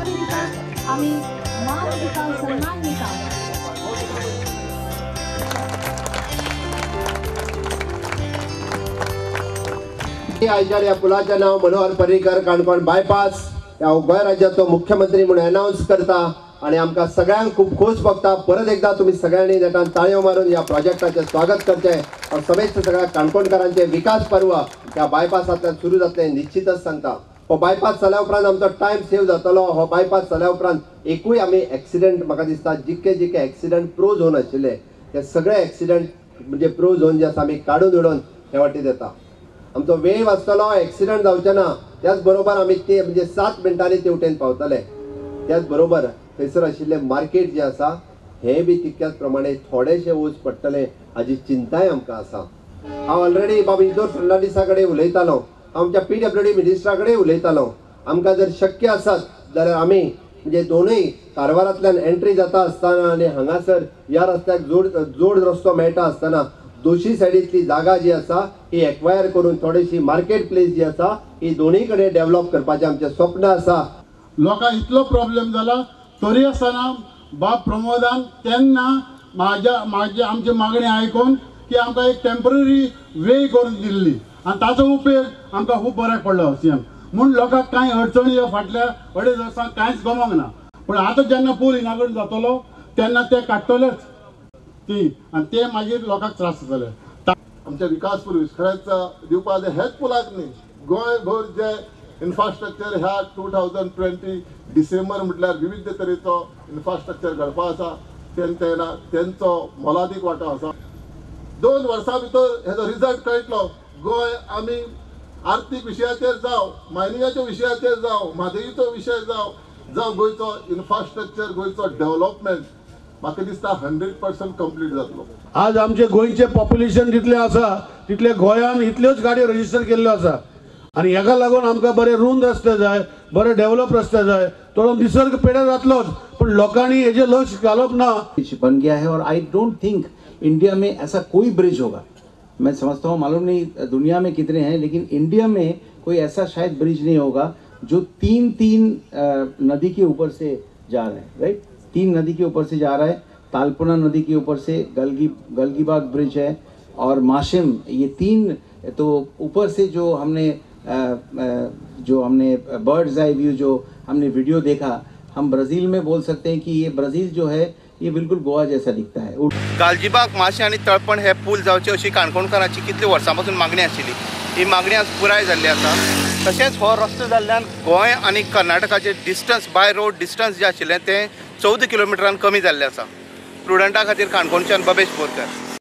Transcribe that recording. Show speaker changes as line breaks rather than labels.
परिरिकाक आमी मान दिता, सन्मान दिता।
आयच्या ह्या पुलाचें नांव मनोहर पर्रीकर काणकोण बायपास ह्या गोंय राज्याचो मुख्यमंत्री म्हणून अनावन्स करता आनी आमकां सगळ्यांक खूब खोस भोगता। परत एकदा तुमी सगळ्यांनी नेटान ताळयो मारून ह्या प्रोजेक्टाचें स्वागत करचें और समेस्त सगळ्या काणकोणकारांचें विकास पर्व ह्या बायपासांतल्यान सुरू जातलें निश्चितच सांगता। हो बायपास जाल्या उपरांत आमचो टायम सेव जातलो। हो बायपास जाल्या उपरांत एकूय आमी एक्सिडंट म्हाका दिसता जितके जितके एक्सिडंट प्रो झोन आशिल्ले ते सगळे एक्सिडंट म्हणजे प्रो झोन जे आसा आमी काडून उडोवन हे वाटेन येता। आमचो वेळ वाचतलो, एक्सिडंट जावचे ना, त्याच बरोबर आमी ते म्हणजे 7 मिनटांनी ते वटेन पावतले। त्याच बरोबर थंयसर आशिल्लें मार्केट जें आसा हें बी तितक्याच प्रमाणे थोडेशें ऊस पडटलें हाजी चिंताय आमकां आसा। हांव ऑलरेडी बाब इजोर फर्नांडीसा कडेन उलयतालो, आमच्या PWD मिनिस्टरा कडेन उलयतालो। आमकां जर शक्य आसत जाल्यार आमी म्हणजे दोनूय कारवारांतल्यान एंट्री जाता आसतना आनी हांगासर ह्या रस्त्याक जोड रस्तो मेळटा आसतना दोशी सायडींतली जागा जी आसा ही एक्वायर करून थोडीशी मार्केट प्लेस जी आसा ही दोनूय कडेन डेव्हलप करपाचें आमचें स्वप्न आसा।
लोकांक इतलो प्रॉब्लेम जाला तरी आसतना बाब प्रमोदान तेन्ना म्हाज्या आमची मागणी आयकून की आमकां एक टेम्पररी वे करून दिल्ली आनी ताचो उपेग आमकां खूब बऱ्याक पडलो सी एम म्हूण लोकांक कांय अडचणी ह्या फाटल्या 2.5 वर्सांक कांयच गमोंक ना। पूण आतां जेन्ना पूल हिंगा जातलो तेन्ना ते काडटलेच ती आनी ते मागीर लोकांक त्रास जातले।
आमच्या विकास पुरूस खरेंच दिवपा हेच पुलाक न्ही, गोंयभर जे इन्फ्रास्ट्रक्चर ह्या 2020 डिसेंबर म्हटल्यार विविध तरेचो इन्फ्रास्ट्रक्चर घडपा आसा तेन्ना तेंचो मोलादीक वांटो आसा। 2 वर्सां भितर हेजो रिजल्ट कळटलो। गोंय आमी आर्थीक विशयाचेर जावं, मायनिंगाच्या विशयाचेर जावं, म्हादयचो विशय जावं, जावं गोंयचो इन्फ्रास्ट्रक्चर, गोंयचो डेव्हलपमेंट म्हाका दिसता 100% कंप्लीट जातलो।
आज आमचे गोंयचें पॉप्युलेशन जितलें आसा तितलें गोंयान इतल्योच गाडयो रजिस्टर केल्ल्यो आसा आनी हेका लागून आमकां बरे रूंद रस्ते जाय, बरे डेव्हलप रस्ते जाय। थोडो निसर्ग पेड्यार जातलोच पूण लोकांनी हेजेर लक्ष घालप ना।
बन गया है और I don't think India में ऐसा कोई ब्रिज होगा, मैं समझता हूँ, मालूम नहीं दुनिया में कितने हैं, लेकिन इंडिया में कोई ऐसा शायद ब्रिज नहीं होगा जो 3-3 नदी के ऊपर से जा रहे हैं, राइट? 3 नदी के ऊपर से जा रहा है, तालपुना नदी के ऊपर से गलगीबाग ब्रिज है और माशिम, ये 3 तो ऊपर से जो हमने बर्ड्स आई व्यू जो हमने वीडियो देखा, हम ब्राज़ील में बोल सकते हैं कि ये ब्राज़ील जो है ये बिल्कुल गोवा जैसा दिखता है।
गालजीबाग माशें आनी तळपण हे पूल जावचे अशी काणकोणकारांची कितले वर्सां पासून मागणी आशिल्ली, ही मागणी आज पुराय जाल्ली आसा। तशेंच हो रस्तो जाल्ल्यान गोंय आनी कर्नाटकाचे डिस्टन्स बाय रोड डिस्टन्स जें आशिल्लें तें 14 किलोमिटरान कमी जाल्लें आसा। प्रुडंटा खातीर काणकोणच्यान बबेश बोरकर।